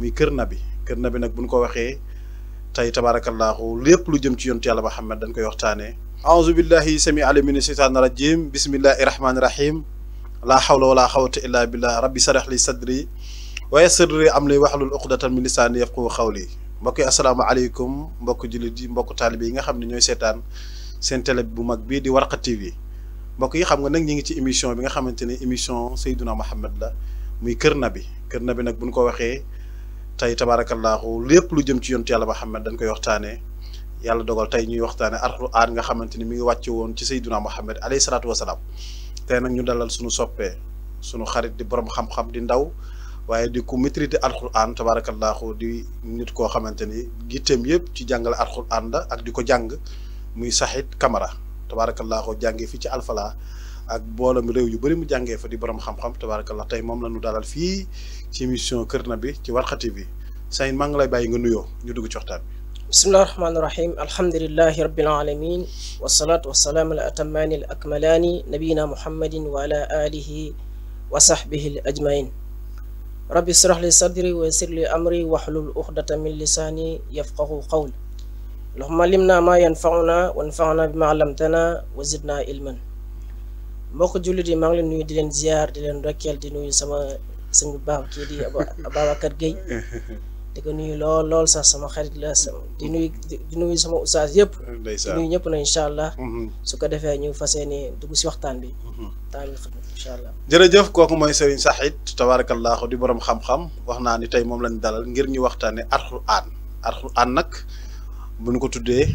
muy Kër Nabi nag buñ ko waxee tey tabaarakallaahu lépp lu jëm ci yontu yàlla Muhammad dañ koy waxtaanee. aouzu billahi sami alim mina sheytaani rajim bismillahi rahmaani rahim laa hawla wala xawata illa billah rabbi sarax li sadri wa yassir li amri wahlul uqdatan min lisaani yafqahu qawli. mbokk yi asalaamaaleykum mbokk jullit yi mbokk taalibe yi nga xam ne ñooy seetaan seen télé bu mag bii di Warqa TV. mbokk yi xam nga nag ñi ngi ci émission bi nga xamante ne émission Seydina Muhammad la muy Kër Nabi nag buñ ko waxee tey tabaarakallaahu lépp lu jëm ci yontu yàlla Muhammad dañ koy waxtaanee. yàlla dogal tey ñuy waxtaane alxuraan nga xamante ni mi ngi wàcce woon ci Seydina Muhammad alayhi salaatu wasalaam tey nag ñu dalal suñu soppee suñu xarit di borom xam-xam di ndaw waaye di ku maîtriser alxuraan tabaarakallaahu di nit koo xamante ni gitteem yëpp ci jàngale alxuraan la ak di ko jàng muy Saïd Camara tabaarakallaahu jàngee fii ci Alfala ak mboolem réew yu bëri mu jàngee fa di borom xam-xam tabaarakallaahu tey moom la ñu dalal fii ci émission Kër Nabi ci Warqa TV Saïd maa ngi lay bàyyi nga nuyoo ñu dugg ci waxtaan bi. bismillahi rahmaani rahim alhamdulillahi rabbil alamin wasalaatu wasalaamu al atammaani al akmalaani nabiyina muhammadin wa ala alihi wa sahbihi al ajmain rabbi israh li sadri wa yassir li amri wahlul uqdata min lisaani yafqahu qawli allahumma allimna ma yanfauna wa anfa'na bima allamtana wa zidna ilman. mbokk jullit yi maa ngi leen nuyu di leen ziar di leen rekkeel di nuyu sama sëñ bu baax kii di Ababacar Gueye di ko nuyu lool sax sama xarit la di nuyu sama ustaas yëpp di nuyu ñëpp na incha allah su ko defee ñu fas yéene dugg si waxtaan bi incha allah. jërëjëf kooku mooy Serigne Saïd tabaarakallaahu di borom xam-xam wax naa ni tey moom lañ dalal ngir ñu waxtaane alxuraan nag bu ñu ko tuddee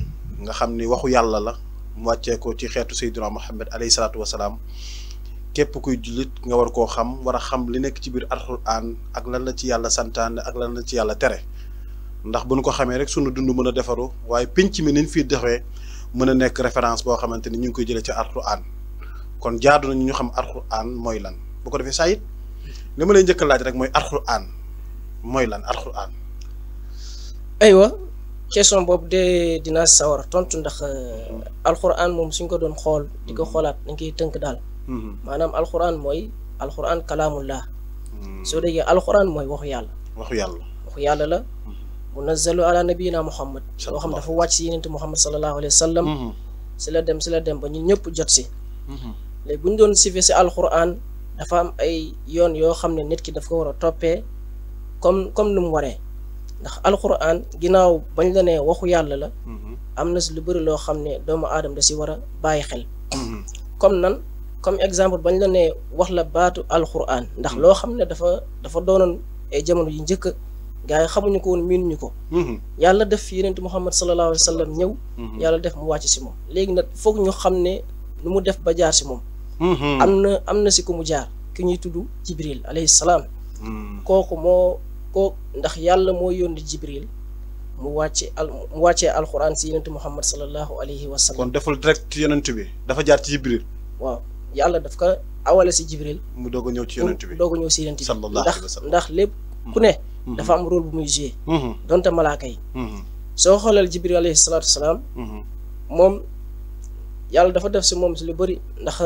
nga xam ni waxu yàlla la mu wàccee ko ci xeetu Seydina Muhammad alayhi salaatu wasalaam képp kuy jullit nga war koo xam war a xam li nekk ci biir alxuraan ak lan la ci yàlla santaane ak lan la ci yàlla tere ndax bu ñu ko xamee rek sunu dund mën a defaru waaye pinc mi niñ fii defee mën a nekk référence boo xamante ni ñu ngi koy jëlee ci alxuraan kon jaadu nañu ñu xam alxuraan mooy lan bu ko defee Saïd li ma lay njëkk a laaj rek mooy alxuraan mooy lan alxuraan. aywa question boobu de dinaa sawar tontu ndax alxuraan moom suñ ko doon xool di ko xoolaat dañ koy tënk daal. maanaam alxuraan mooy alxuraan kalaamullah soo déggee alxuraan mooy waxu yàlla la munazzalu ala nabiyina muhammad loo xam dafa wàcc si yenente muhammad sallallahu alayhi wa sallam si la dem ba ñun ñëpp jot si léegi bu ñu doon sife si alxuraan dafa am ay yoon yoo xam ne nit ki daf ko war a toppee comme nu mu waree ndax alxuraan ginnaaw bañ la ne waxu yàlla la am na si lu bëri loo xam ne doomu aadama da si war a bàyyi xel comme exemple bañ la ne wax la baatu alxuraan ndax loo xam ne dafa doonoon ay jamono yu njëkk gars yi xamuñu ko woon miinuñu ko yàlla def fi yenente muhammad sallallahu alayhi wa sallam ñëw yàlla def mu wàcc si moom léegi nag foog ñu xam ne nu mu def ba jaar si moom am na si ku mu jaar ki ñuy tudd jibril alayhi salaam kooku ndax yàlla moo yónni jibril mu wàccee alxuraan si yenente muhammad sallallahu alayhi wa sallam kon deful direct ci yonent bi dafa jaar ci jibril waaw yàlla daf ko awale si jibril mu doog a ñëw ci yonent bi si yonent bi ndax lépp ku ne dafa am rôle bu muy joué donte malaaka yi soo xoolal jibril alayhi salaatu wasalaam moom yàlla dafa def si moom si lu bëri ndax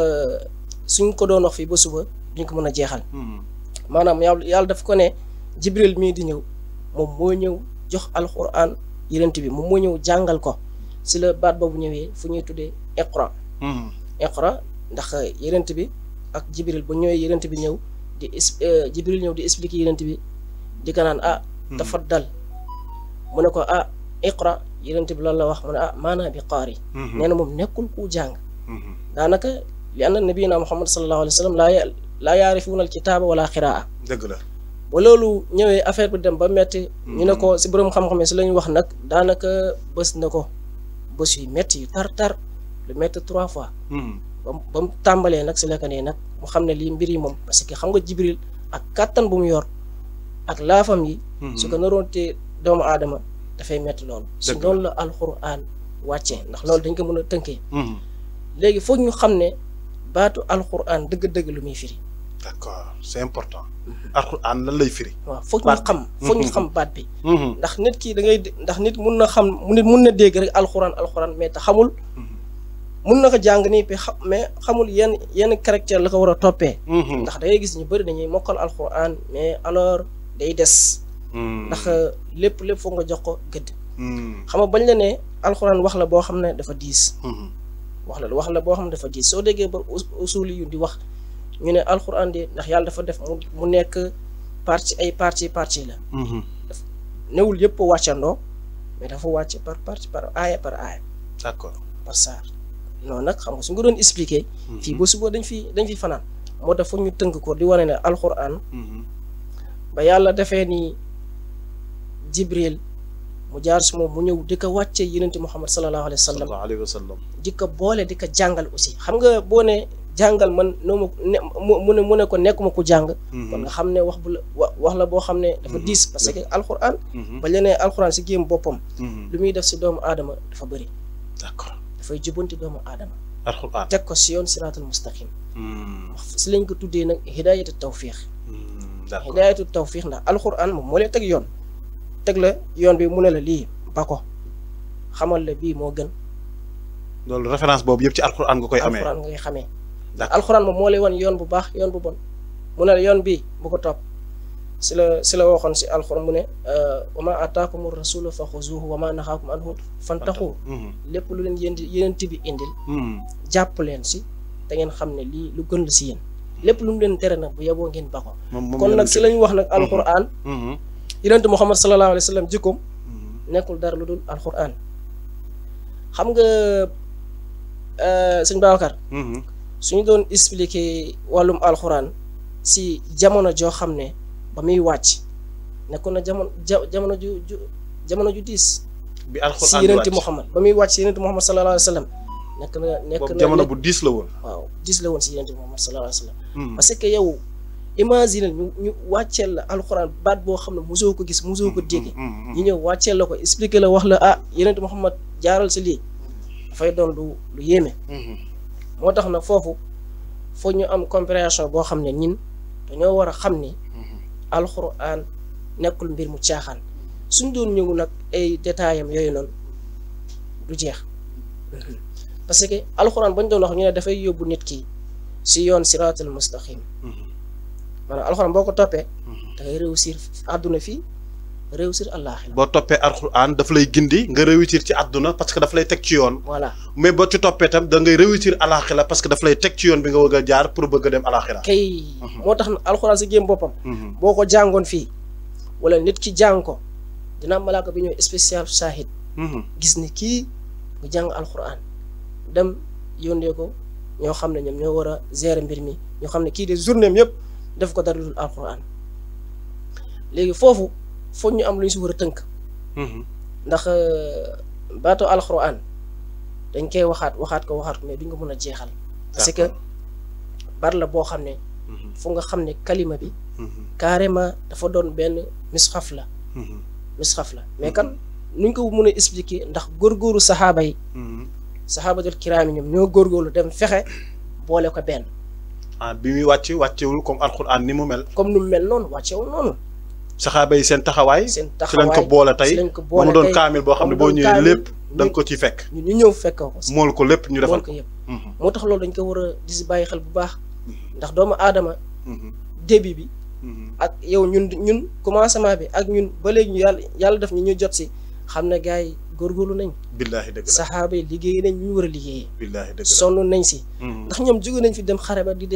suñ ko doon wax fii ba suba duñ ko mën a jeexal maanaam yàlla daf ko ne jibril mii di ñëw moom moo ñëw jox alquran yonent bi moom moo ñëw jàngal ko si la baat boobu ñëwee fu ñuy tuddee iqra ndax yonent bi ak jibril bu ñëwee yonent bi ñëw jibril ñëw di expliquer yonent bi di ko naan tafaddal mu ne ko iqra yonent bi loolu la wax mu ne maanaa bi qaari nee na moom nekkul ku jàng daanaka li anna nabiyina muhammad sallallahu alayhi wa sallam laa yaarifuuna alkitaaba wala qiraa dëgg la ba loolu ñëwee affaire bi dem ba metti ñu ne ko si borom xam-xam si la ñu wax nag daanaka bës na ko bës yu metti yu tar lu metti 3 fois ba mu tàmbalee nag si la ko ne nag mu xam ne lii mbir yi moom parce que xam nga jibril ak kàttan bu mu yor ak laafam yi su ko naroon te doomu aadama dafay metti loolu si noonu la alxuraan wàccee ndax loolu dañ ko mën a tënkee léegi foog ñu xam ne baatu alxuraan dëgg-dëgg lu muy firi d'accord c'est important alxuraan lan lay firi waaw foog ñu xam baat bi ndax nit ki ndax nit mun na xam nit mun na dégg rek alxuraan mais te xamul mun na ko jàng nii mais xamul yenn caractère la ko war a toppee ndax da ngay gis ñu bëri dañuy mokkal alxuraan mais alors day des ndax lépp foog nga jox ko gëdd. xam nga bañ la ne alxuraan wax la boo xam ne dafa diis. wax la boo xam ne dafa diis soo déggee ba usuli yu di wax ñu ne alxuraan de ndax yàlla dafa def mu nekk partie la. newul yëpp wàccandoo mais dafa wàcc par aaya. d'accord par saar. noonu nag xam nga su nga doon expliquer. fii ba suba dañ fi fanaan. moo tax foog ñu tënk ko di wane ne alxuraan. ba yàlla defee ni Jibril mu jaar si moom mu ñëw di ko wàccee yonent Muhammad sallallahu alayhi wa sallam. di ko boole di ko jàngal aussi xam nga boo ne jàngal man noo mu ne ko nekkuma ko jàng. kon nga xam ne wax la boo xam ne dafa diis parce que alxuraan. ba leneen alxuraan si géem boppam. lu muy def si doomu aadama dafa bëri. d'accord dafay jubanti doomu aadama. alxuraan teg ko si yoon siraatal mustaqim. si lañ ko tuddee nag hidaayatu tawfiix. d'accord hidaayatu tawfiix ndax alxuraan moom moo lay teg yoon. teg la yoon bi mu ne la lii ba ko xamal la bii moo gën. loolu référence boobu yëpp ci alxuraan nga koy amee. alxuraan ngay xamee. alxuraan moom moo lay wan yoon bu baax yoon bu bon mu ne la yoon bii bu ko topp si la waxoon si alxuraan mu ne wa maa ataakumu rasulu fa xuzuuhu wa maa naxaakum anhu fantaxu. lépp lu leen yeneen bi indil. jàpp leen si te ngeen xam ne lii lu gën la si yéen. lépp lu mu leen tere nag bu yeboo ngeen ba ko. kon nag si lañ wax nag alxuraan. yonent Muhammad sallallahu alayhi wa sallam jikkoom nekkul dara lu dul alxuraan xam nga sëñ Babacar. suñu doon expliquer wàllum alxuraan si jamono joo xam ne ba muy wàcc nekkoon na jamono ju diis. bi alxuraan si yonent Muhammad ba muy wàcc si yonent Muhammad sallallahu alayhi wa sallam nekk na jamono bu diis la woon. waaw diis la woon si yonent Muhammad sallallahu alayhi wa sallam. parce que yow. imagine ñu wàcceel la alxuraan baat boo xam ne mosoo ko gis mosoo ko dégg. ñu ñëw wàcceel la ko expliquer la wax la yonent Muhammad jaaral si lii dafay doon lu yéeme. moo tax nag foofu foog ñu am compréhension boo xam ne ñin dañoo war a xam ni. alxuraan nekkul mbir mu caaxaan suñ doon ñëw nag ay détails am yooyu noonu du jeex parce que alxuraan bañ doon wax ñu ne dafay yóbbu nit ki si yoon siraatal mustaqim. maanaam alxuraan boo ko toppee da ngay réussir àdduna fii réussir àllaaxira. boo toppee alxuraan daf lay gindi nga réussir ci àdduna parce que daf lay teg ci yoon. voilà mais boo ci toppee tam da ngay réussir àllaaxira parce que daf lay teg ci yoon bi nga bëgg a jaar pour bëgg a dem àllaaxira. kay moo tax alxuraan si géem boppam. boo ko jàngoon fii wala nit ki jàng ko dina am malaaka bi ñëw spécial saahid. gis ni kii nga jàng alxuraan dem yónnee ko ñoo xam ne ñoom ñoo war a gérer mbir mi ñoo xam ne kii de journée am yëpp. def ko dara dul alxuraan léegi foofu foog ñu am lu ñu si war a tënk. ndax baatu alxuraan dañ koy waxaat ko mais duñ ko mën a jeexal. parce que bar la boo xam ne. foog nga xam ne kalima bi. carrément dafa doon benn misxaf la. mais kan nuñ ko mën a expliquer ndax góorgóorlu saxaaba yi. saxaabatul kiraam yi ñoom ñoo góorgóorlu dem fexe boole ko benn. bi muy wàccewul comme alxuraan ni mu mel. comme ni mu mel noonu wàccewul noonu. saxaaba yi seen taxawaay. ci lañ ko boole tey ba mu doon kaamil boo xam ne boo ñëwee lépp da nga ko ci fekk. ñu ñëw fekk ko. mool ko lépp ñu defal ko yëpp. moo tax loolu dañ ko war a di si bàyyi xel bu baax. ndax doomu aadama. début bi. ak yow ñun commencement bi ak ñun ba léegi ñu yàlla def ñu jot si xam ne gars yi góorgóorlu nañ. billaahi dëgg la saxaaba yi liggéey nañ ñu war a liggéeyee. billaahi dëgg la sonn nañ si. ndax ñoom jóge nañ fi dem xare ba di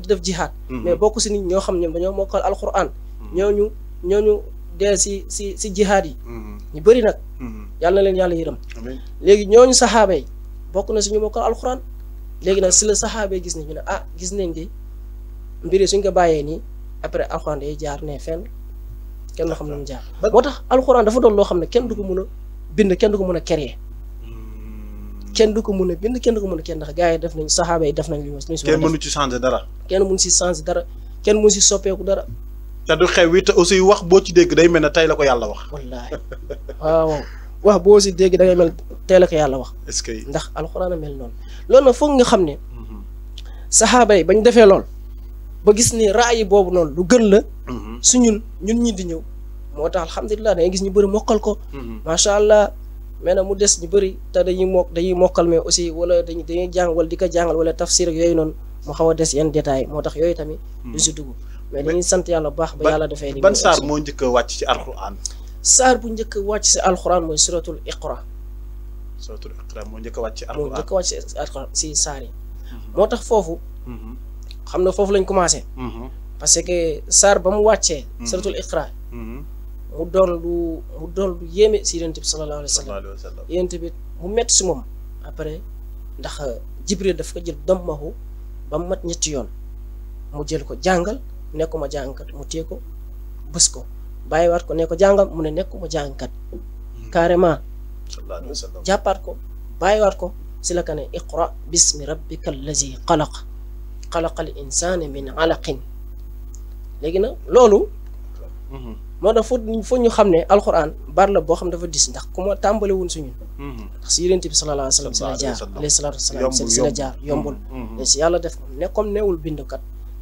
def jihaad. mais bokk si nit ñoo xam ñoom dañoo mokkal alxuraan. ñooñu dee si jihaad yi. ñu bëri nag. yàlla na leen yàlla yërëm. léegi ñooñu saxaaba yi bokk na si ñu mokkal alxuraan. léegi nag si la saxaaba yi gis nañ ñu ne gis nañ de mbir yi suñ ko bàyyee nii après alxuraan day jaar ne fenn kenn xam na mu jaar. moo tax alxuraan dafa doon loo xam ne kenn du ko mën a bind kenn du ko mën a créer. kenn du ko mën a bind kenn du ko mën a kenn ndax gars yi def nañ saxaaba yi def nañ li ñu si kenn mënu ci changer dara. kenn mënu si changer dara kenn mënu si soppeeku dara. te du xew wi te aussi wax boo ci dégg day mel ne tey la ko yàlla wax. wallaahi waaw wax boo si dégg da ngay mel tey la ko yàlla wax. est-ce que ndax alxuraan a mel noonu. loolu nag foog nga xam ne. saxaaba yi bañ defee lool ba gis ni raay boobu noonu lu gën la. su ñun ñi di ñëw. moo tax alhamdulilah da ngay gis ñu bëri mokkal ko. macha allah mais nag mu des ñu bëri te dañuy mokkal mais aussi wala dañuy jàng wala di ko jàngal wala tafsir ak yooyu noonu mu xaw a des yenn détails moo tax yooyu tamit. duñ si dugg mais dañuy sant yàlla bu baax ba yàlla defee li ban saar moo njëkk a wàcc ci alquran. saar bu njëkk a wàcc si alquran mooy suratul iqra. suratul iqra moo njëkk a wàcc ci alquran. moo njëkk a wàcc si alquran si saar yi. moo tax foofu. xam na foofu lañ commencé. parce que saar ba mu wàccee. suratul iqra. mu doon lu yéeme si yonent bi sallallahu alayhi wa sallam. yonent bi mu metti si moom après ndax Jibril daf ko jël dammahu ba mu mat ñetti yoon mu jël ko jàngal nekkuma jàngkat mu téye ko bës ko bàyyiwaat ko ne ko jàngal mu ne nekkuma jàngkat carrément jàppaat ko bàyyiwaat ko si la ka ne iqra bismi rabbika allazi xalaqal insana min alaqin léegi nag loolu moo tax foog ñu xam ne alxuraan bar la boo xam dafa dis ndax ku ma tàmbale wuñ suñu ndax si yonent bi sallallahu alayhi wa sallam si la jaar alayhi salaatu wasalaam si la jaar yombul mais si yàlla def moom ne comme newul bindkat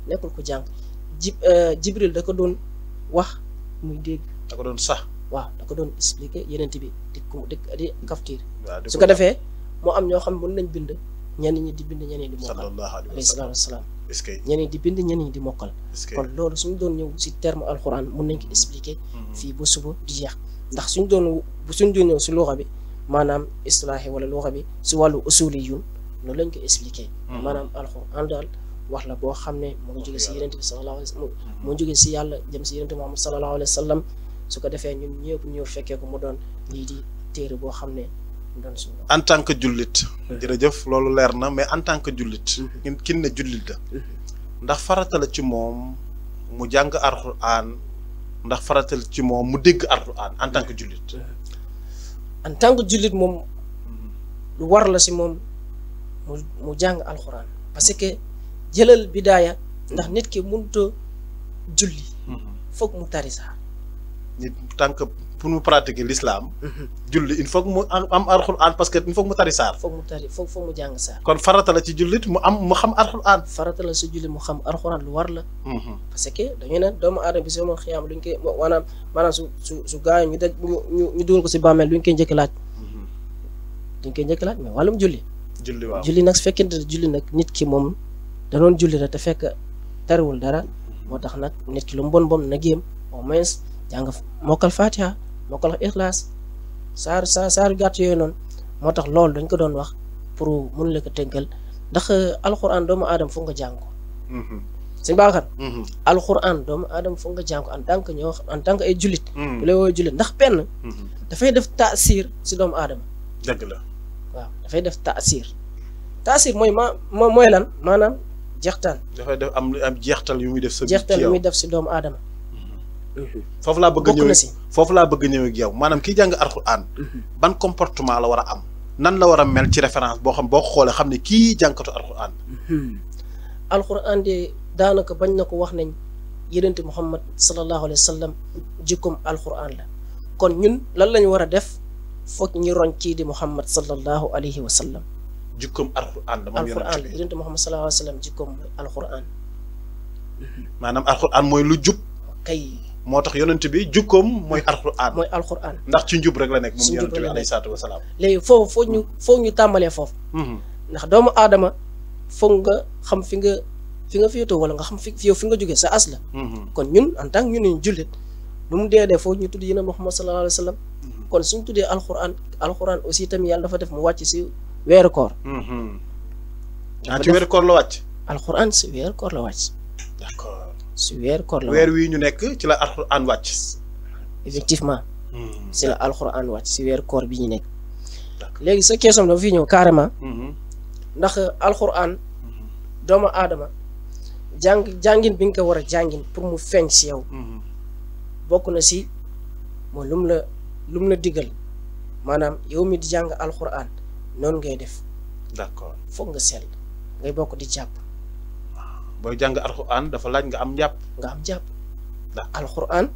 nekkul ko jàng Jibril da ko doon wax muy dégg da ko doon sax waaw da ko doon expliquer yonent bi di kaftiir su ko defee moo am ñoo xam mën nañ bind ñenn ñi di bind ñenn ñi di mokkal alayhi salaatu wasalaam ñenn ñi di bind ñenn ñi di mokkal kon loolu suñu doon ñëw si terme alxuraan mun nañ ko expliquer fii ba suba di jeex ndax suñ doon ñëw si luxa bi maanaam istilaahi wala luxa bi si wàllu usuli yun noonu lañ ko expliquer maanaam alxuraan daal wax la boo xam ne moo jóge si yonent bi sallallahu alayhi wa sallam moo jóge si yàlla jëm si yonent Muhammad sallallahu alayhi wa sallam su ko defee ñun ñëpp ñëw fekkee ko mu doon lii di téere boo xam ne en tant que jullit jërëjëf loolu leer na mais en tant que jullit kin ne jullit la ndax farata la ci moom mu jàng alxuraan ndax farata la ci moom mu dégg alxuraan en tant que jullit en tant que jullit moom lu war la si moom mu jàng alxuraan parce que jëlal bidaaya ndax nit ki mënut a julli foog mu tari saar nit tant que pour mu pratiquer l'islam julli il faut que mu am alxuraan parce que il faut que mu tari saar foog mu jàng saar kon farata la ci jullit mu xam alxuraan farata la si jullit mu xam alxuraan lu war la parce que dañu ne doomu aadama bi si moom xiyaam luñ koy maanaam su gaañ ñu dugal ko si bàmmeel luñ koy njëkk laaj mais wàllum julli waaw julli nag su fekkente ne julli nag nit ki moom da doon julli la te fekk tariwul dara moo tax nag nit ki lu mu bon na géem au moins jàng mokkal fatiha mokkal ixlaas saaru gàtt yooyu noonu moo tax loolu dañ ko doon wax pour mun la ko tënkal ndax alxuraan doomu aadama foog nga jàng ko sëñ Babacar alxuraan doomu aadama foog nga jàng ko en tant que ay jullit bu lay woowee jullit ndax benn dafay def taasir si doomu aadama dëgg la waaw dafay def taasir mooy mooy lan maanaam jeextaan dafay def am jeextal yu muy def sa jeextal yu muy def si doomu aadama foofu laa bëgg a ñëw foofu laa bëgg a ñëw ak yow maanaam kii jàng alxuraan ban comportement la war a am nan la war a mel ci référence boo xam boo ko xoolee xam ne kii jàngkatu alxuraan alxuraan de daanaka bañ na ko wax nañ yonent Muhammad sallallahu alayhi wa sallam jikkoom alxuraan la kon ñun lan lañu war a def foog ñu roñ kii di Muhammad sallallahu alayhi wa sallam jikkoom alxuraan la moom alxuraan la yonent Muhammad sallallahu alayhi wa sallam jikkoom mooy alxuraan maanaam alxuraan mooy lu jub kay moo tax yonent bi jukkoom mooy alxuraan ndax ci njub rek la nekk moom yonent bi alayhi salaatu wasalaam léegi foofu foog ñu tàmbalee foofu ndax doomu aadama foog nga xam fi nga féetoo wala nga xam fi nga jógee sa as la kon ñun en tant que ñun ñu jullit lu mu dee foog ñu tudd yonent Muhammad sallallahu alayhi wa sallam kon suñ tuddee alxuraan aussi tamit yàlla dafa def mu wàcc si weeru koor ci weeru koor la wàcc alxuraan si weeru koor la wàcc d'accord si weer koor la weer wii ñu nekk ci la alxuraan wàcc effectivement si la alxuraan wàcc si weer koor bi ñu nekk léegi sa question dafa fi ñëw carrément ndax alxuraan doomu aadama jàngin bi nga ko war a jàngin pour mu feeñ si yow bokk na si mooy lu mu la digal maanaam yow mi di jàng alxuraan noonu ngay def d'accord foog nga sell ngay bokk di jàpp booy jàng alxuraan dafa laaj nga am njàpp alxuraan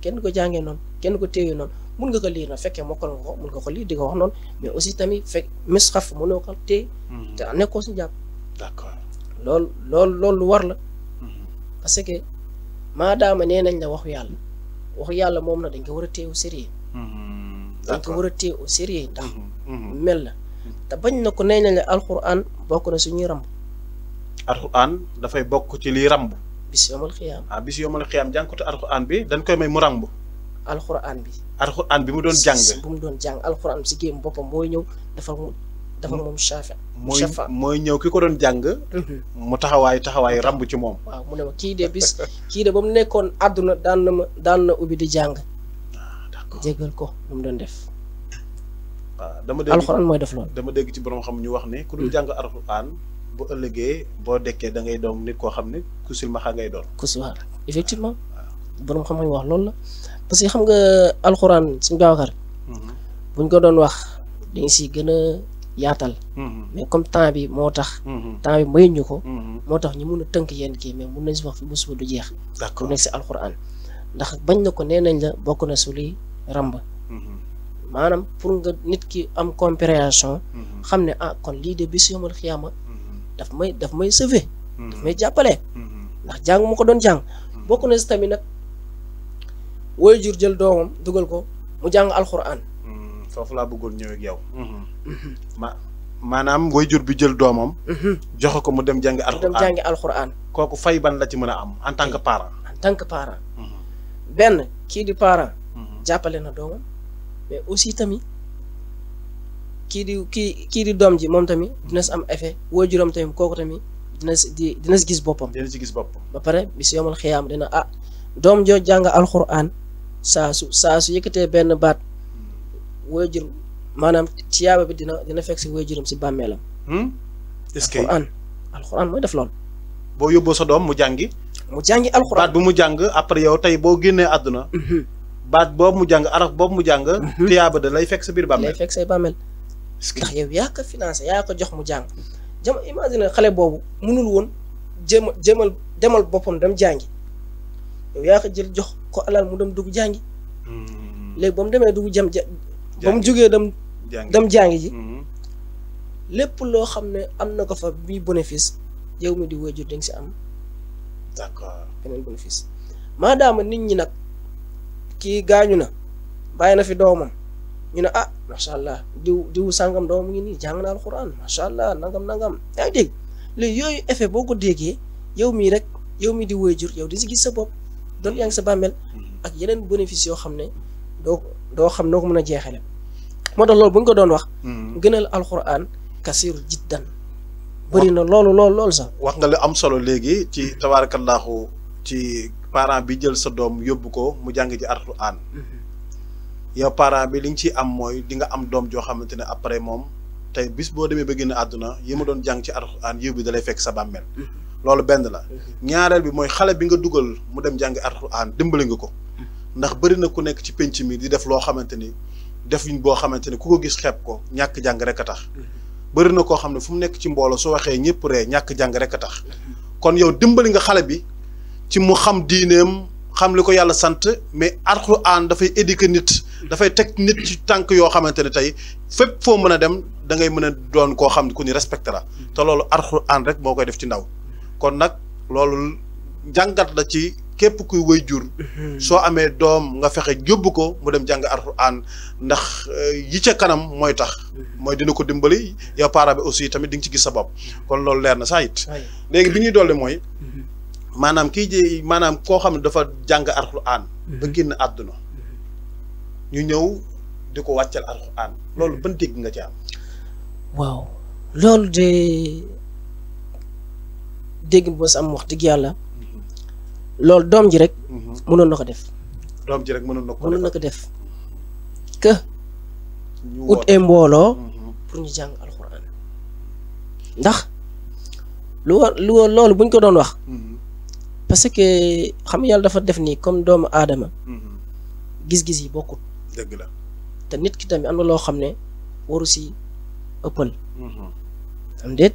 kenn ko jàngee noonu kenn ko téye noonu mun nga ko liir na fekkee mokkal nga ko mun nga ko liir di ko wax noonu mais aussi tamit fekk misxaf mënoo ko téye te nekkoo si njàpp d'accord loolu lu war la parce que maadaama nee nañ la waxu yàlla moom na dañ ko war a téye au sérieux dañ ko war a téye au sérieux ndax mel la te bañ na ko nee nañ la alxuraan bokk na suñuy ramb alxuraan dafay bokk ci liy ramb bis yomal xiyaam. bis yomal xiyaam jàngkatu alxuraan bi dañ koy may mu ràmb. alxuraan bi. alxuraan bi mu doon jàng. bu mu doon jàng alxuraan bi si géem boppam mooy ñëw dafa moom shafa. mooy ñëw ki ko doon jàng. mu taxawaay ràmb ci moom. waaw mu ne ma kii de ba mu nekkoon àdduna daan na ubbi di jàng. d'accord jégal ko lu mu doon def. waaw dama dégg alxuraan mooy def loolu. dama dégg ci borom xam ñu wax ne ku dul jàng alxuraan bu ëllëgee boo dekkee da ngay doon nit koo xam ne ku silmaxa ngay doon. ku silmaxa effectivement. borom xam-xam wax loolu la parce que xam nga alxuraan suñu Babacar. buñ ko doon wax dañ si gën a yaatal. mais comme temps bi moo tax. temps bi mayuñu ko. moo tax ñu mun a tënk yenn kii mais mun nañ si wax fi bu suba du jeex. d'accord bu nekk si alxuraan ndax bañ na ko nee nañ la bokk na su li ràmb. maanaam pour nga nit ki am compréhension. xam ne kon lii de bis yomal xiyaama. daf may sauver. daf may jàppale. ndax jàng mu ko doon jàng. bokk na si tamit nag waajur jël doomam dugal ko mu jàng alxuraan. foofu laa bëggoon ñëw ak yow. maanaam waajur bi jël doomam. joxe ko mu dem jàngi alxuraan. kooku fay ban la ci mën a am en tant que parent. en tant que parent. benn kii di parent. jàppale na doomam. mais aussi tamit kii di doom ji moom tamit dina si am effet waajuram tamit kooku tamit dina si gis boppam. dina si gis boppam. ba pare bi si yomal xiyaam dina doom joo jàng alxuraan saa su yëkkatee benn baat waajur maanaam ci yaaba bi dina fekk si waajuram si bàmmeelam. est-ce que alxuraan mooy def loolu. boo yóbboo sa doom mu jàngi alxuraan baat bu mu jàng après yow tey boo génnee àdduna. baat boobu mu jàng araf boobu mu jàng. tiyaaba da lay fekk sa biir bàmmeel. lay fekk say bàmmeel. ndax yow yaa ko financé yaa ko jox mu jàng. imagine xale boobu mënul woon demal boppam dem jàngi yow yaa ko jël jox ko alal mu dem dugg jàngi. léegi ba mu demee dugg ba mu jógee dem jàngi ji. lépp loo xam ne am na ko fa bii bénéfice yow mi di waajur da nga si am. d'accord beneen bénéfice maadaama nit ñi nag. kii gaañu na bàyyi na fi doomam ñu ne macha allah diw sàngam doomam ngi nii jàng na alxuraan macha allah nangam yaa ngi dégg léegi yooyu effet boo ko déggee yow mii di waajur yow di si gis sa bopp doon yaa ngi sa bàmmeel ak yeneen bénéfice yoo xam ne doo xam noo ko mën a jeexale moo tax loolu bu ñu ko doon wax gënal alxuraan kasiru jiddan bëri na loolu sax wax nga lu am solo léegi ci tabaarakallaahu ci parent bi jël sa doom yóbbu ko mu jàng ji alxuraan yow parent bi li nga ciy am mooy di nga am doom joo xamante ne après moom tey bis boo demee ba génn àdduna yi ma doon jàng ci alxuraan yóbbu bi dalay fekk sa bàmmeel loolu benn la ñaareel bi mooy xale bi nga dugal mu dem jàngi alxuraan dimbali nga ko ndax bëri na ku nekk ci penc mi di def loo xamante ni defuñ boo xamante ni ku ko gis xeeb ko ñàkk jàng rek a tax bëri na koo xam ne fu mu nekk ci mbooloo su waxee ñëpp ree ñàkk jàng rek a tax kon yow dimbali nga xale bi ci mu xam diineem xam li ko yàlla sant mais alxuraan dafay éduquer nit dafay teg nit ci tànk yoo xamante ne tey fépp foo mën a dem da ngay mën a doon koo xam ne ku ñu respecté la te loolu alxuraan rek moo koy def ci ndaw kon nag loolu jàngat la ci képp kuy waajur soo amee doom nga fexe yóbbu ko mu dem jàng alxuraan ndax yi ca kanam mooy tax mooy dina ko dimbali yow parent bi aussi tamit di nga ci gis sa bopp kon loolu leer na saa it léegi bi ñuy dolli mooy maanaam maanaam koo xam ne dafa jàng alxuraan ba génn àdduna ñu ñëw di ko wàccal alxuraan loolu ban dégg nga ci am. waaw loolu de dégg boo sa am wax dëgg yàlla loolu doom ji rek mënoon na ko def. doom ji rek mënoon na ko def que ut ay mbooloo pour ñu jàng alxuraan ndax loolu buñ ko doon wax. parce que xam yàlla dafa def nii comme doomu aadama gis-gis yi bokkut. dëgg la te nit ki tamit am na loo xam ne waru si ëppal. am déet.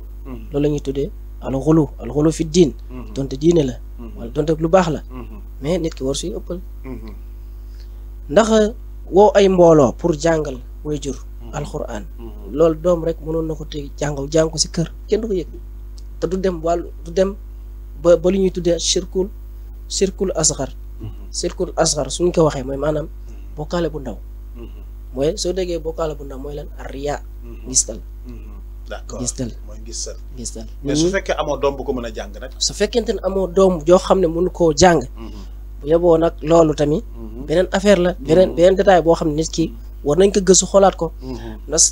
loolu la ñuy tuddee alxulu fi diin. donte diine la. wala donte lu baax la. mais nit ki waru si ëppal. ndax woo ay mbooloo pour jàngal waajur alxuraan. loolu doom rek mënoon na ko te jàng ko si kër kenn du ko yëg te du dem. ba lu ñuy tuddee circul asxar suñ ko waxee mooy maanaam bokkaale bu ndaw mooy soo déggee bokkaale bu ndaw mooy lan riya ngistal d'accord ngistal mooy ngistal. ngistal mais su fekkee amoo doom bu ko mën a jàng nag. su fekkente ne amoo doom joo xam ne mënu koo jàng bu yeboo nag loolu tamit beneen affaire la beneen détail boo xam ne nit ki war nañ ko gëstu xoolaat ko ndax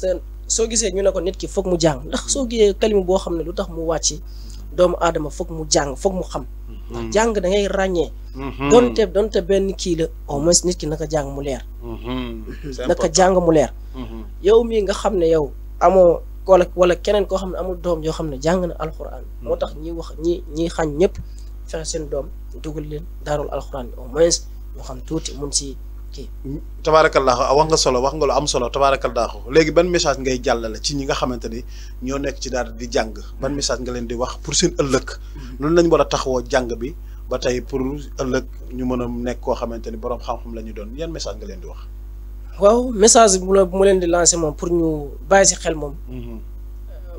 soo gisee ñu ne ko nit ki foog mu jàng ndax soo gisee kalima boo xam ne lu tax mu wàcc doomu aadama foog mu jàng foog mu xam ndax jàng da ngay ràññee donte benn kii la au moins nit ki naka jàng mu leer naka jàng mu leer yow mii nga xam ne yow amoo wala keneen koo xam ne amul doom yoo xam ne jàng na alxuraan moo tax ñi xañ ñëpp fexe seen doom dugal leen daarul alxuraan au moins ñu xam tuuti mun si kii tabaarakallaahu wax nga lu am solo tabaarakallaahu léegi ban message ngay jàllale ci ñi nga xamante ni ñoo nekk ci daara di jàng ban message nga leen di wax pour seen ëllëg loolu lañ war a taxawoo jàng bi ba tey pour ëllëg ñu mën a nekk koo xamante ni boroom xam-xam la ñu doon yan message nga leen di wax waaw message bu mu leen di lancer moom pour ñu bàyyi si xel moom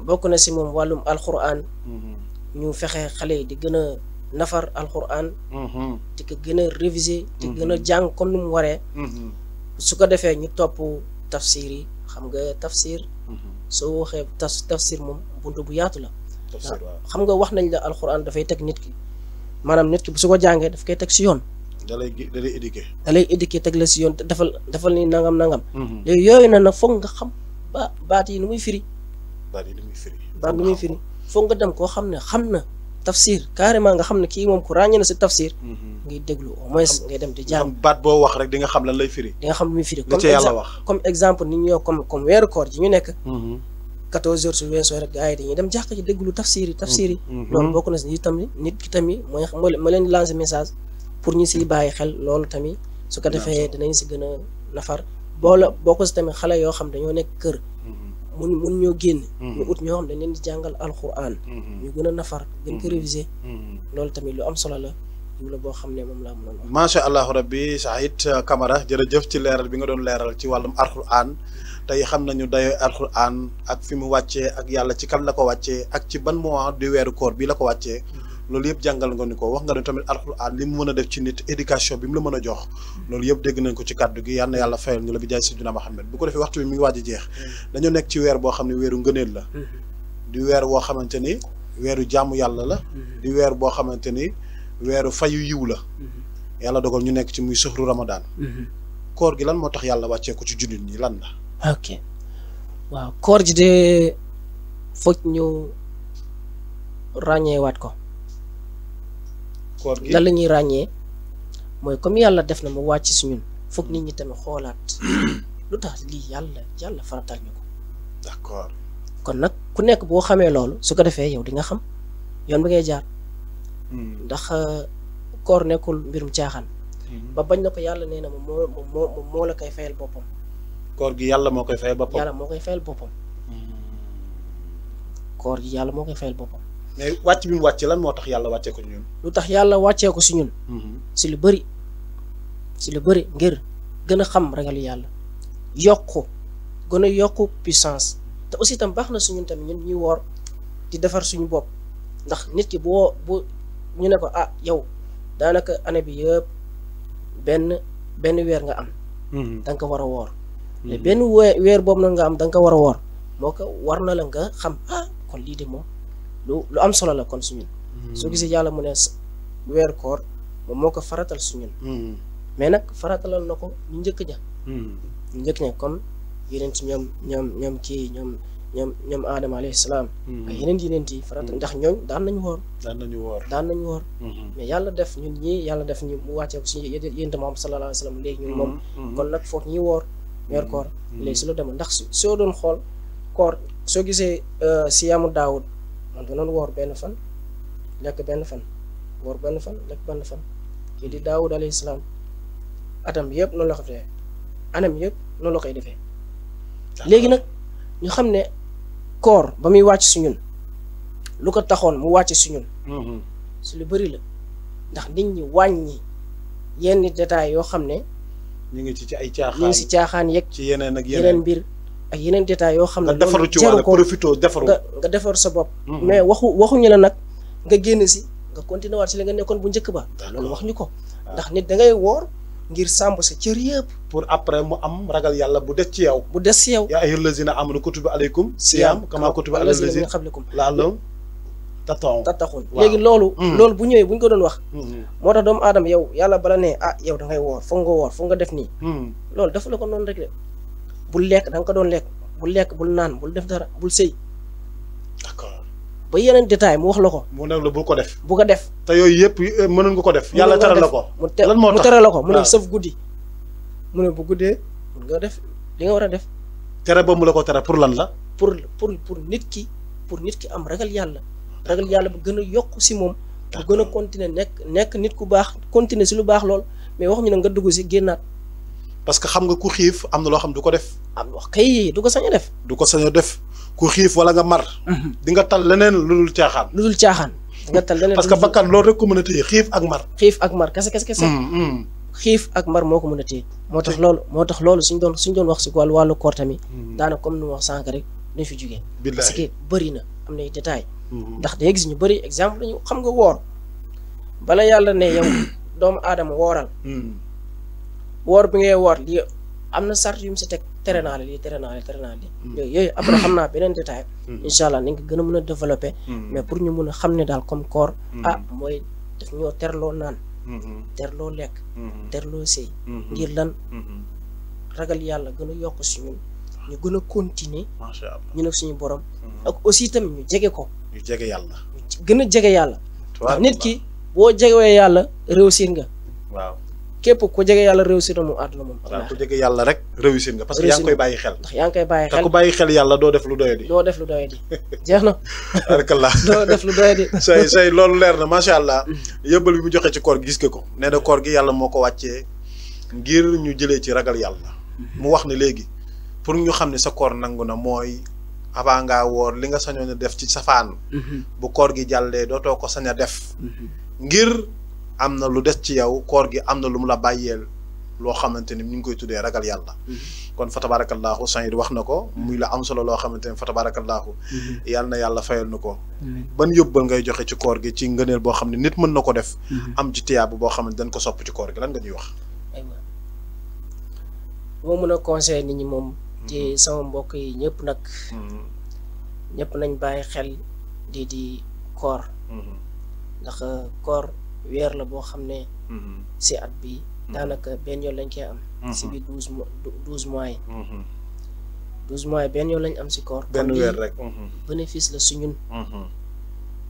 bokk na si moom wàllum alxuraan ñu fexe xale yi di gën a nafar alxuraan di ko gën a réviser di gën a jàng comme ni mu waree su ko defee ñu topp tafsir yi xam nga tafsir soo waxee tafsir moom buntu bu yaatu la xam nga wax nañ la alxuraan dafay teg nit ki maanaam nit ki bu su ko jàngee daf koy teg si yoon da lay éduquer teg la si yoon defal ni nangam léegi yooyu nag foog nga xam baat yi nu muy firi baat nu muy firi foog nga dem koo xam ne xam na tafsir carrément nga xam ne kii moom ku ràññee na si tafsir ngay déglu au moins ngay dem di jàng baat boo wax rek di nga xam lan lay firi di nga xam lu muy firi comme exemple ni ñu comme weeru koor ji ñu nekk 14 jours su weesoo rek gars yi dañuy dem jàkk ci déglu tafsir yi loolu bokk na si nit ki tamit mooy ma leen di lancer message pour ñu siy bàyyi xel loolu tamit su ko defee dinañ si gën a nafar boo ko si tamit xale yoo xam dañoo nekk kër mun ñoo génn ñu ut ñoo xam dañ leen di jàngal alxuraan ñu gën a nafar gën ko réviser loolu tamit lu am solo la la boo xam ne moom laa mënoon wax macha allahu rabbi Saïd Camara jërëjëf ci leeral bi nga doon leeral ci wàllum alxuraan tey xam nañu dayo alxuraan ak fi mu wàccee ak yàlla ci kan la ko wàccee ak ci ban mois du weeru koor bi la ko wàccee loolu yëpp jàngal nga ni ko wax nga ne tamit alxuraan li mu mën a def ci nit éducation bi mu la mën a jox loolu yëpp dégg nañ ko ci kàddu gi yal na yàlla fayal ñu la bi jaay Sayyidina Muhammad bu ko defee waxtu bi mi ngi waaj a jeex dañoo nekk ci weer boo xam ne weeru ngëneel la di weer boo xamante ni weeru jàmm yàlla la di weer boo xamante ni weeru fayu yiw la yàlla dogal ñu nekk ci muy soxru Ramadan koor gi lan moo tax yàlla wàccee ko ci jullit ñi lan la ok waaw koor ji de foog ñu ràññeewaat ko koor gi lan la ñuy ràññee mooy comme yàlla def na mu wàcc si ñun foog nit ñi tamit xoolaat lu tax lii yàlla faratal ñu ko d'accord kon nag ku nekk boo xamee loolu su ko defee yow di nga xam yoon bi ngay jaar ndax koor nekkul mbirum caaxaan ba bañ na ko yàlla nee na moo la koy fayal boppam koor gi yàlla moo koy fayal boppam yàlla moo koy fayal boppam koor gi yàlla moo koy fayal boppam mais wàcc bi mu wàcc lan moo tax yàlla wàccee ko ñun lu tax yàlla wàccee ko si ñun si lu bëri ngir gën a xam ragal yàlla gën a yokku puissance te aussi tam baax na suñun tamit ñun ñuy woor di defar suñu bopp ndax nit ki bu ñu ne ko yow daanaka année bi yëpp benn weer nga am da nga ko war a woor mais benn weer boobu noonu nga am da nga ko war a woor moo ko war na la nga xam kon lii de moom lu am solo la kon suñun soo gisee yàlla mu ne weer koor moom moo ko faratal suñun mais nag faratalal na ko ñu njëkk ña comme yeneen ci ñoom Adama alayhi salaam ak yeneen yi faratal ndax ñooñ daan nañu woor mais yàlla def ñun ñii yàlla def ñu mu wàccee ko suñu yénte Muhammad sallallahu alayhi wa sallam léegi ñun moom kon nag foog ñuy woor weer koor léegi su la demoon ndax soo doon xool koor soo gisee siyaamu Daawud man danoon woor benn fan lekk benn fan woor benn fan lekk benn fan kii di Daawud alayhi salaam atam yëpp noonu la ko defee anam yëpp noonu la koy defee léegi nag ñu xam ne koor ba muy wàcc si ñun lu ko taxoon mu wàcc si ñun su lu bëri la ndax nit ñi wàññi yenn détails yoo xam ne ñu ngi ci ay caaxaan ñu ngi si caaxaan yeeg ci yeneen ak yeneen mbir ak yeneen détails yoo xam ne nga defaru ci wàll profito defaru nga defar sa bopp mais waxuñu la nag nga génn si nga continuer waat si la nga nekkoon bu njëkk ba loolu wax ñu ko ndax nit da ngay woor ngir sàmb sa cër yëpp. pour après mu am ragal yàlla bu des ci yow. bu des ci yow. yaa ayyuhal lazina amanu kutiba alaykum siyaam kama kutiba alal lazina min qablikum la'allakum tattaqun. léegi loolu. bu ñëwee bu ñu ko doon wax. moo tax doomu aadama yow yàlla bala ne yow da ngay woor foog nga woor foog nga def nii. loolu dafa la ko noonu rek de bul lekk da nga ko doon lekk bul lekk bul naan bul def dara bul sëy. d'accord ba yeneen détail mu wax la ko. mu ne la bu ko def. bu ko def. te yooyu yëpp mënoon nga ko def. yàlla tere la ko. lan moo tax mu tere la ko mu ne sëf guddi. mu ne bu guddee mun nga def li nga war a def. tere ba mu la ko tere pour lan la. pour nit ki am ragal yàlla. ragal yàlla bu gën a yokk si moom. bu gën a continuer nekk nit ku baax continuer si lu baax lool mais wax ñu ne nga dugg si génnaat. parce que xam nga ku xiif am na loo xam du ko def. am wax kay du ko sañ a def. du ko sañ a def ku xiif wala nga mar. di nga tal leneen lu dul caaxaan. lu dul caaxaan. di nga tal leneen parce que bakkan loolu rek ko mën a téye xiif ak mar. xiif ak mar kese. xiif ak mar moo ko mën a téye. moo tax loolu suñ doon wax si wàllu koor tamit. daanaka comme nu wax sànq rek duñ fi jugee. parce que bëri na am nay détail. ndax day gis ñu bëri exemple lañu xam nga woor bala yàlla ne yow doomu aadama wooral. woor bi ngay woor lii am na sart yu mu si teg tere naa la lii yooyu après xam naa beneen détail. incha allah nañ ko gën a mën a développé. mais pour ñu mun a xam ne daal comme koor. mooy daf ñoo terloo naan. terloo lekk. terloo sëy. ngir lan. ragal yàlla gën a yokk si ñun ñu gën a continuer. macha allah ñu ne suñu borom. ak aussi tamit ñu jege ko. ñu jege yàlla. gën a jege yàlla. ndax nit ki boo jegewee yàlla réussir nga. waaw képp ku jege yàlla réussir na mu àdduna moom. waaw ku jege yàlla rek réussir nga. parce que yaa ngi koy bàyyi xel. ndax yaa ngi koy bàyyi xel te ku bàyyi xel yàlla doo def lu doyadi. jeex na. barakallah doo def lu doyadi. say loolu leer na macha allah. yëbbal bi mu joxe ci koor gi gis nga ko. nee na koor gi yàlla moo ko wàccee ngir ñu jëlee ci ragal yàlla. mu wax ne léegi pour ñu xam ne sa koor nangu na mooy avant ngaa woor li nga sañoon a def ci safaan. bu koor gi jàllee dootoo ko sañ a def. ngir am na lu des ci yow koor gi am na lu mu la bàyyeel loo xamante ni ñu ngi koy tuddee ragal yàlla. kon fa tabarakallahu Saïd wax na ko muy la am solo loo xamante ni fa tabarakallahu yàlla na yàlla fayal na ko. ban yóbbal ngay joxe ci koor gi ci ngëneel boo xam ne nit mën na ko def. am ci tiyaabu boo xam ne dañ ko sopp ci koor gi lan nga ñuy wax. moo mën a conseiller nit ñi moom. ci sama mbokk yi ñëpp nag. ñëpp nañ bàyyi xel di koor. ndax koor weer la boo xam ne. si at bi daanaka benn yoon lañ koy am. si biir 12 mois yi. 12 mois yi benn yoon lañ am si koor. benn weer rek. bénéfice la su ñun.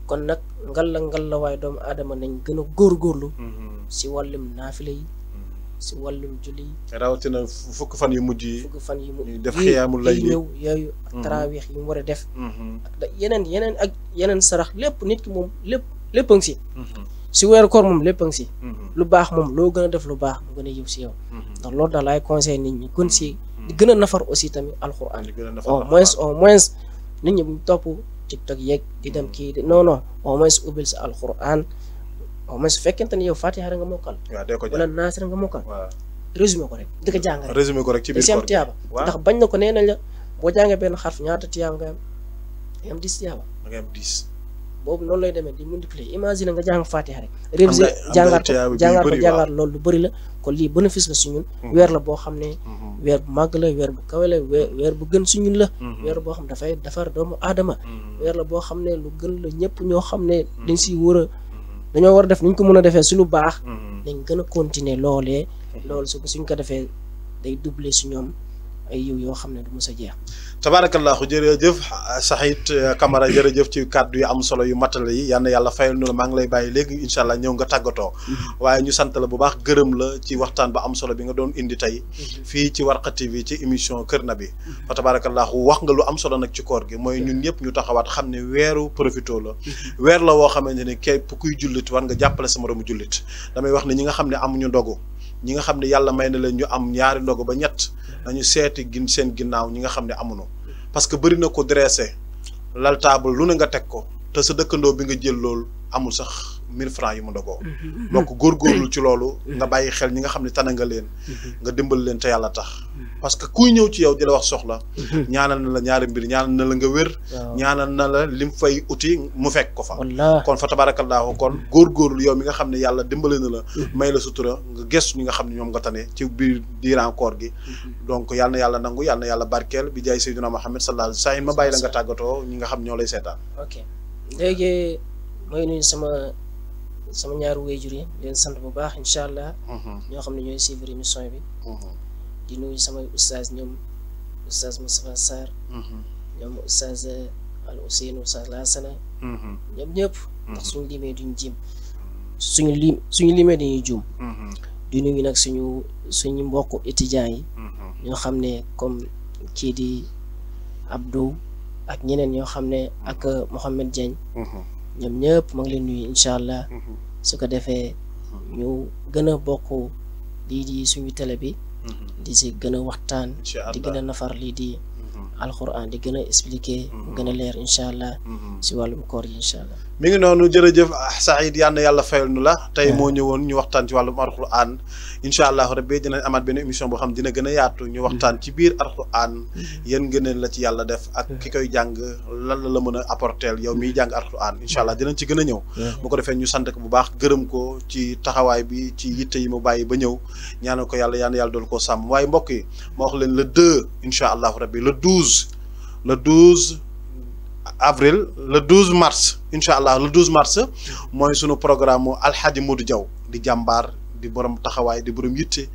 kon nag ngal la waaye doomu aadama nañ gën a góorgóorlu. si wàllum naafila yi. si wàllum julli yi. rawatina fukki fan yu mujj yi. def yi xiyaamul lay ñëw yooyu. ak taraawiix yi mu war a def. ak yeneen sarax lépp nit ki moom lépp a ngi si. si weeru koor moom lépp a ngi si. lu baax moom loo gën a def lu baax mu gën a yiw si yow. ndax loolu daal laay conseil nit ñi gën si di gën a nafar aussi tamit alxuraan. au moins nit ñi buñ topp TikTok yeeg di dem kii non au moins ubbil sa alxuraan au moins su fekkente ni yow Fatiha nga mokkal. wala Naas nga mokkal. résumé ko rek di ko jàngale. résumé ko rek ci biir koor gi tiyaaba ndax bañ na ko nee nañ la boo jàngee benn xarf ñaata tiyaaba nga am 10 tiyaaba. nga am 10. boobu noonu lay demee di multiplier imagine nga jàng Fatiha rek. révisé jàngaat loolu lu bëri la kon lii bénéfice la su ñun. weer la boo xam ne. weer bu màgg la weer bu kawe la weer bu gën su ñun la. weer boo xam dafay defar doomu aadama. weer la boo xam ne lu gën la ñëpp ñoo xam ne dañ siy dañoo war a def ni ñu ko mën a defee su lu baax. dañ gën a continuer loolee. loolu suñ ko defee day doubler su ñoom ay yiw yoo xam ne du mës a jeex. tabarakallahu jërëjëf Saïd Camara jërëjëf ci kàddu yu am solo yu matale yi yal na yàlla fayal nu la maa ngi lay bàyyi léegi incha allah ñëw nga tàggatoo. waaye ñu sant la bu baax gërëm la ci waxtaan ba am solo bi nga doon indi tey. fii ci Warqa TV ci émission Kër Nabi. fa tabarakallahu wax nga lu am solo nag ci koor gi mooy ñun ñëpp ñu taxawaat xam ne weeru profito la. weer la woo xamante ne képp kuy jullit war nga jàppale sa moromu jullit damay wax ne ñi nga xam ne amuñu ndogu ñi nga xam ne yàlla may na leen ñu am ñaari ndogu ba ñett nañu seeti seen ginnaaw ñi nga xam ne amuñu parce que bëri na ko dressé lal table lu ne nga teg ko te sa dëkkandoo bi nga jël loolu amul sax 1000 francs yu mu ndogoo donc góorgóorlu ci loolu nga bàyyi xel ñi nga xam ne tane nga leen nga dimbal leen te yàlla tax parce que kuy ñëw ci yow di la wax soxla ñaanal na la ñaari mbir ñaanal na la nga wér ñaanal na la lim fay uti mu fekk ko fa kon fa tabarakallahu kon góorgóorlu yow mi nga xam ne yàlla dimbale na la may la sutura nga gëstu ñi nga xam ne ñoom nga tane ci biir diiran koor gi donc yàlla na yàlla nangu yàlla na yàlla barkeel bi jaay Seydina Muhammad sallallahu alayhi wa sallam ma bàyyi la nga tàggatoo ñi nga xam ñoo lay seetaan ok léegi mooy nuyu sama ñaari waajur yi leen sant bu baax incha allah ñoo xam ne ñooy suivre émission bi di nuyu samay oustaz ñoom oustaz Moustapha Sarr ñoom oustaz Al Ousseynou oustaz Lassana ñoom ñëpp ndax suñu limee duñ jim suñu limee dañuy juum di nuyu nag suñu mbokku étudiants yi ñoo xam ne comme kii di Abdou ak ñeneen ñoo xam ne ak Mohamed Diagne ñoom ñëpp ma ngi leen nuyu incha allah su ko defee ñu gën a bokk lii di suñu télé bi di si gën a waxtaan di gën a nafar lii di alquran di gën a expliquer mu gën a leer incha allah si wàllum koor yi incha allah mi ngi noonu jërëjëf Saïd yal na yàlla fayal nu la tey moo ñëwoon ñu waxtaan ci wàllum alquran incha allah rabbi dinañ amaat benn émission boo xam dina gën a yaatu ñu waxtaan ci biir alquran yéen ngëneel la ci yàlla def ak ki koy jàng lan la mën a apporteel yow miy jàng alquran incha allah dinañ ci gën a ñëw bu ko defee ñu sant ko bu baax gërëm ko ci taxawaay bi ci yitte yi mu bàyyi ba ñëw ñaanal ko yàlla yal na yàlla dool koo sàmm waaye mbokk yi ma wax leen le 2 incha allah rabbi le 12 avril le 12 mars incha allah le 12 mars mooy sunu programme Alhaji Modou Diaw di jàmbaar di borom taxawaay di borom yitte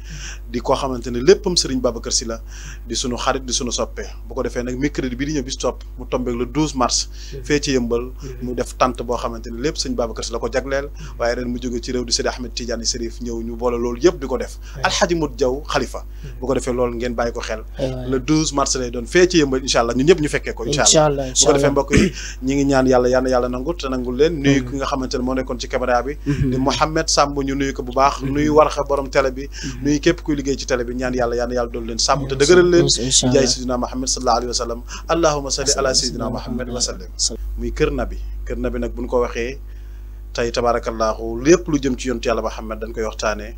di koo xamante ne léppam Serigne Babacar Sy la di sunu xarit di sunu soppe bu ko defee nag mercredi bi di ñëw bis topp mu tombeeg le 12 mars fee ci yëmbal mu def tant boo xamante ne lépp Serigne Babacar Sy la ko jagleel waaye ren mu jóge ci réew di Seydi Ahmed Tidiane Serif ñëw ñu boole loolu yëpp di ko def Alhaji Modou Diaw xalifa bu ko defee loolu ngeen bàyyi ko xel le 12 mars lay doon fee ci yëmbal incha allah ñun ñëpp ñu fekkee ko incha allah bu ko defee mbokk yi ñi ngi ñaan yàlla yàlla nangu te nangul leen nuyu ki nga xamante ne moo nekkoon ci caméra bi di Mouhamed Samb ñu nuyu ko bu baax nuyu Warxa borom télé bi nuyu képp kuy liggéey ci télé bi ñaan yàlla doon leen sàmm te dëgëral leen jaay Seydina Muhammad sallallahu alayhi wa sallam allahumma salli ala Seydina Muhammad wa sallam muy kër nabi nag buñ ko waxee tey tabarakallahu lépp lu jëm ci yontu yàlla Muhammad dañ koy waxtaanee